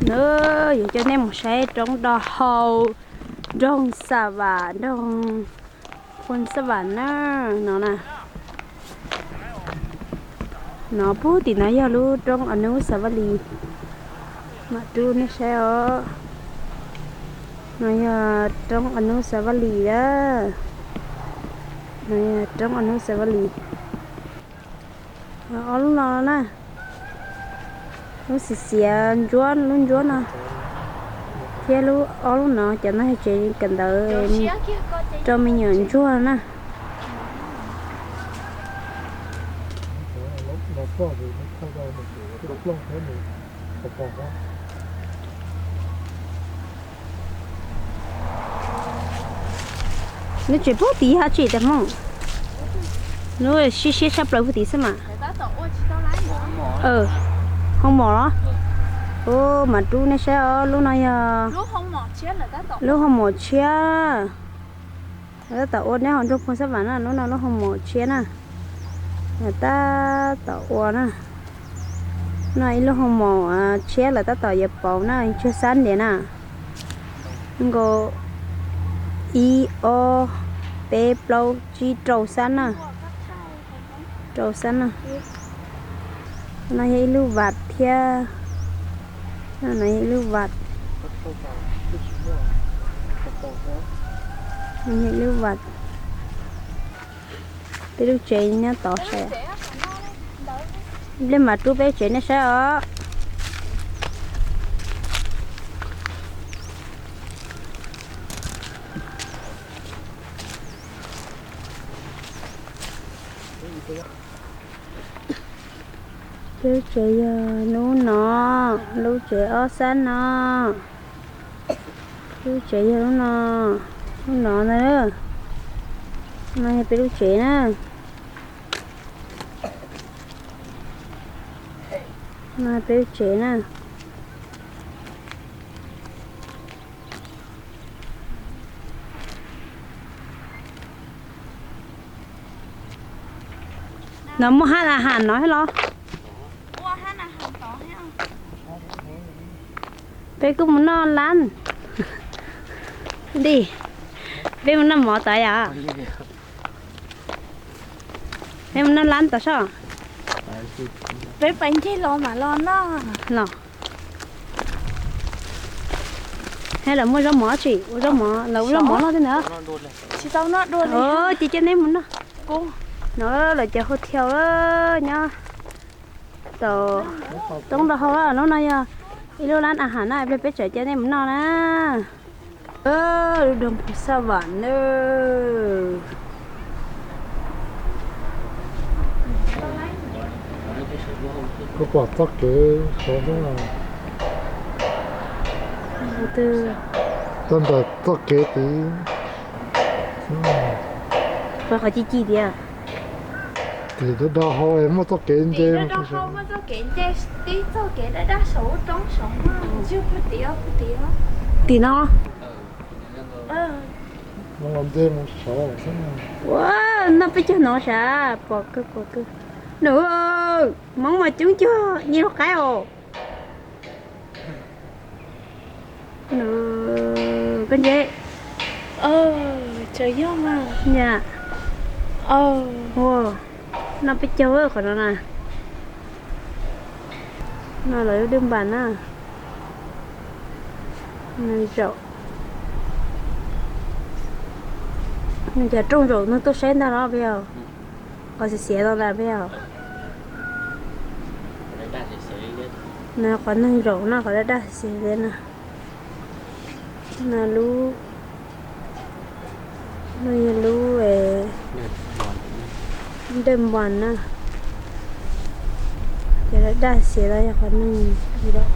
Na, yuav coj nej mus saib roob do hau, nroog Xa Vam, nroog Phoos Xa Vam na, no na. No puag tim no yog lub roob Anub Xa Vaj Lis, mam rub nej saib os. No yog roob Anub Xa Vaj Lis a, no yog roob Anub Xa Vaj Lis. Ob lub no na, lub xiav xiav ntsuab, lub ntsuab no, thiab lub, ob lub no, cov no yog tsev kawm ntawv rau me nyuam ntsuag na. Lub tsev puag tid hab tsi tas Hmoob? Lub siab siab tshaj plaws puag tid xwb mas. Hoo mom los? Ua, mam rub nej saib os, lub no yog lub hoo mom tshiab. Tab tom ua neb hauv nroog Phoos Xab Vam na, lub no lub hoo mom tshiab na. Tab tom ua na. No ib lub hoo mom tshiab lawv tab tom yuav pauv na, tshuav xab ntiag na. Nkaus ib, ob, peb, plaub, tsib, rau xab na. Rau xab na. No yog ib lub vaj thiab. No yog ib lub vaj. No yog ib lub vaj. Peb lub tsev nyob tod saib. Ib pliag mam rub peb lub tsev nej saib os. Peb lub tsev yog lub no, lub tsev ob xab no. Lub tsev yog lub no, lub no ntag. No yog peb lub tsev na. No peb lub tsev na. No muaj hab na has no thiab los? Peb kuj mus noj lab. Di, peb mus noj mov tod yom? Peb mus noj lab tod soj. Peb pais ncig los mam los noj. Los. He lawv muaj zaub mov tsi, ua zaub mov, lawv ua zaub mov noj thiab ntag. Tsis tau noj dua li. Ces coj neb mus noj. No lawv cov hau thiau nyob tau toob rau hauv. Lub no yog ib lub lab a has na, ib pliag peb tseem coj nej mus noj na. Lub doog Phoos Xab Vam na. Koj pom txoj kev saud xwb. Tau ntawm txoj kev tid. Qhov ci ci tias tim do do hau es muaj txoj kev nce. Tib txoj kev daj daj saud roob saud mas ntswg puag tim, puag tim. Tim no. Ua, noj peb caug no sav, pom kawg pom kawg. Nws, Hmoob mas coob cuag nyiaj lub qaib os. Koj ntse. Tseem yog mas. Noj peb caug qhov no na. No lawv lub dwj npas na. Nws zaum, nws cov rooj zaum no tuaj saib ntag los peb yog. Qhov xiav xiav no ntag peb yog. Nws qhov neeg zaum no qhov daj daj xiav xiav na. No lub, no yog lub dej npas na. Ces daj daj xiav no yog qhov neeg zaum.